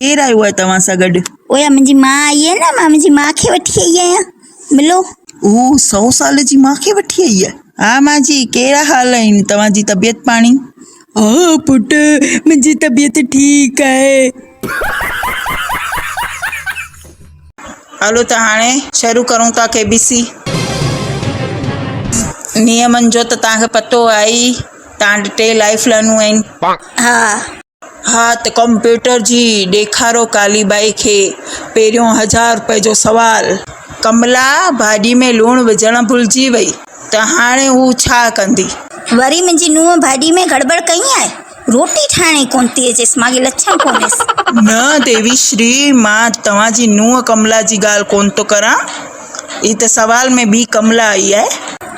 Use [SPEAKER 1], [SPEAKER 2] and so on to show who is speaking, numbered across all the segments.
[SPEAKER 1] ڪير آيو آهي توهان سان گڏ؟
[SPEAKER 2] اويا منهنجي ماء آئي آهي نه مان منهنجي ماء کي وٺي آئي آهيان ملو.
[SPEAKER 1] او سئو سال جي ماء کي وٺي آئي آهي. ها ماء جي ڪهڙا حال آهن توهان جي طبيعت پاڻي؟
[SPEAKER 3] ها پٽ منهنجي طبيعت ٺيڪ آهي.
[SPEAKER 1] هلو ته هاڻي شروع ڪرون ٿا ڪي بي سي. نيمن جو ته توهان کي پتو آهي ئي توهان وٽ ٽي لائيف لائنون آهن.
[SPEAKER 2] ها.
[SPEAKER 1] ها ته ڪمپيوٽر جي ڏيکارو ڪالي ٻائي کي پهريون هزار روپئي جو سوال. ڪملا ڀاڄي ۾ لوڻ وجهڻ ڀلجي وئي ته هاڻي هو ڇا ڪندي؟
[SPEAKER 2] وري منهنجي نونهن ڀاڄي ۾ گڙٻڙ ڪئي آهي. روٽي ٺاهڻ ئي ڪونه ٿي اچيس ماڳهين لڇڻ ڪونهيس.
[SPEAKER 1] نه ديوي شري مان توهان جي نونهن ڪملا جي ڳالهه ڪونه ٿو ڪران. هي ته سوال ۾ ٻي ڪملا آئي آهي.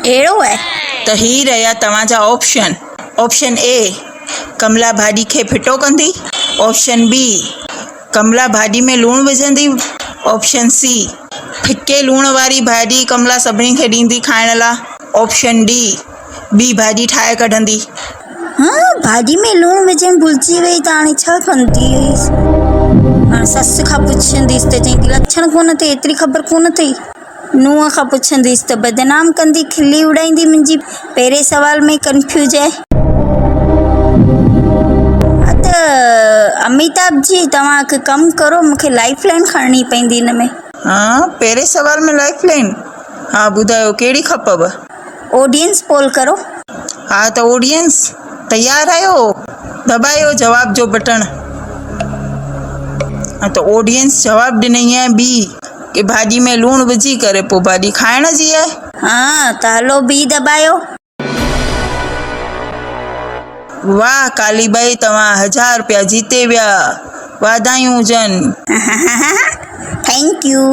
[SPEAKER 2] اهڙو آهي.
[SPEAKER 1] ته هي رهيا توهان جا آپشن. آپشن اي ڪملا ڀاڄي کي ڦٽو ڪندي، آپشن بي ڪملا ڀاڄي ۾ لوڻ وجهندي، آپشن سي ڦڪي لوڻ واري ڀاڄي ڪملا سڀني کي ڏيندي کائڻ لا، آپشن ڊي ٻي ڀاڄي ٺاهي ڪڍندي.
[SPEAKER 2] ها ڀاڄي ۾ لوڻ وجهڻ ڀلجي وئي ته هاڻي ڇا ڪنديس. هاڻي سس کان پڇنديس ته چوندي لڇڻ ڪونه اٿئي ايتري خبر ڪونه اٿئي. نونهن کان پڇنديس ته بدنام ڪندي کلي اڏائيندي منهنجي پهرين سوال ۾ ڪنفيوز آهي. ها ته اميتاڀ جي توهان هڪ ڪم ڪرو مون کي لائيف لائين کڻڻي پوندي هن ۾.
[SPEAKER 1] ها پهرين سوال ۾ لائيف لائين ها ٻڌايو ڪهڙي کپيو.
[SPEAKER 2] آڊينس پول ڪرو.
[SPEAKER 1] ها ته آڊينس تيار آهيو دٻايو جواب جو بٽڻ. ها ته آڊينس جواب ڏنئي آهي بي. ڪي ڀاڄي ۾ لوڻ وجهي ڪري پوء ڀاڄي کائڻ جي آهي.
[SPEAKER 2] ها ته هلو بي دٻايو.
[SPEAKER 1] واھ ڪالي ٻائي توهان هزار روپيا جيتي ويا واڌايون هجن.
[SPEAKER 2] Thank you.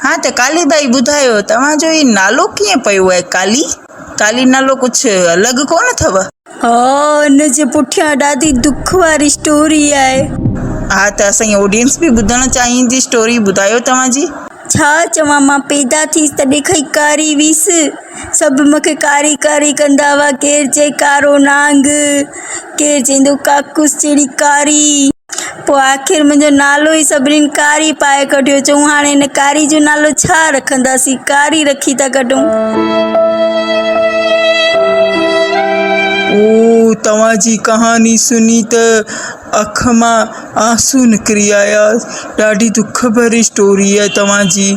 [SPEAKER 1] ها ته ڪالي ٻائي ٻڌايو توهان جو هي نالو ڪيئن پيو آهي ڪالي ڪالي نالو ڪجهه الڳ ڪونه اٿو.
[SPEAKER 3] ها ان جي پٺيان ڏاڍي دک واري اسٽوري آهي.
[SPEAKER 1] ها ته اسان جي آڊينس به ٻڌڻ چاهيندي اسٽوري ٻڌايو توهان جي.
[SPEAKER 3] ڇا چوان مان پيدا ٿيس تڏهن کان ئي ڪاري هيس سڀ مون کي ڪاري ڪاري ڪندا هئا ڪير چئي ڪارو نانگ ڪير چئيندو ڪاڪوس جهڙي ڪاري پوء آخر منهنجو نالو ئي سڀنين ڪاري پائي ڪڍيو چئون هاڻي هن ڪاري جو نالو ڇا رکنداسين ڪاري رکي ٿا ڪڍون.
[SPEAKER 1] او توهان جي ڪهاڻي سني ته اک مان آنسو نڪري آيا ڏاڍي دک ڀري اسٽوري آهي توهان جي.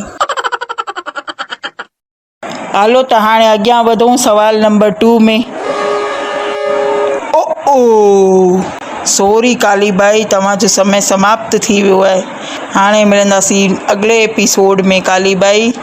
[SPEAKER 1] هلو ته هاڻي اڳيان وڌون سوال نمبر ٽو ۾. او او سوري ڪالي ٻائي توهان جو سمي سماپت ٿي ويو آهي. هاڻي ملنداسين اڳلي ايپيسوڊ ۾ ڪالي ٻائي.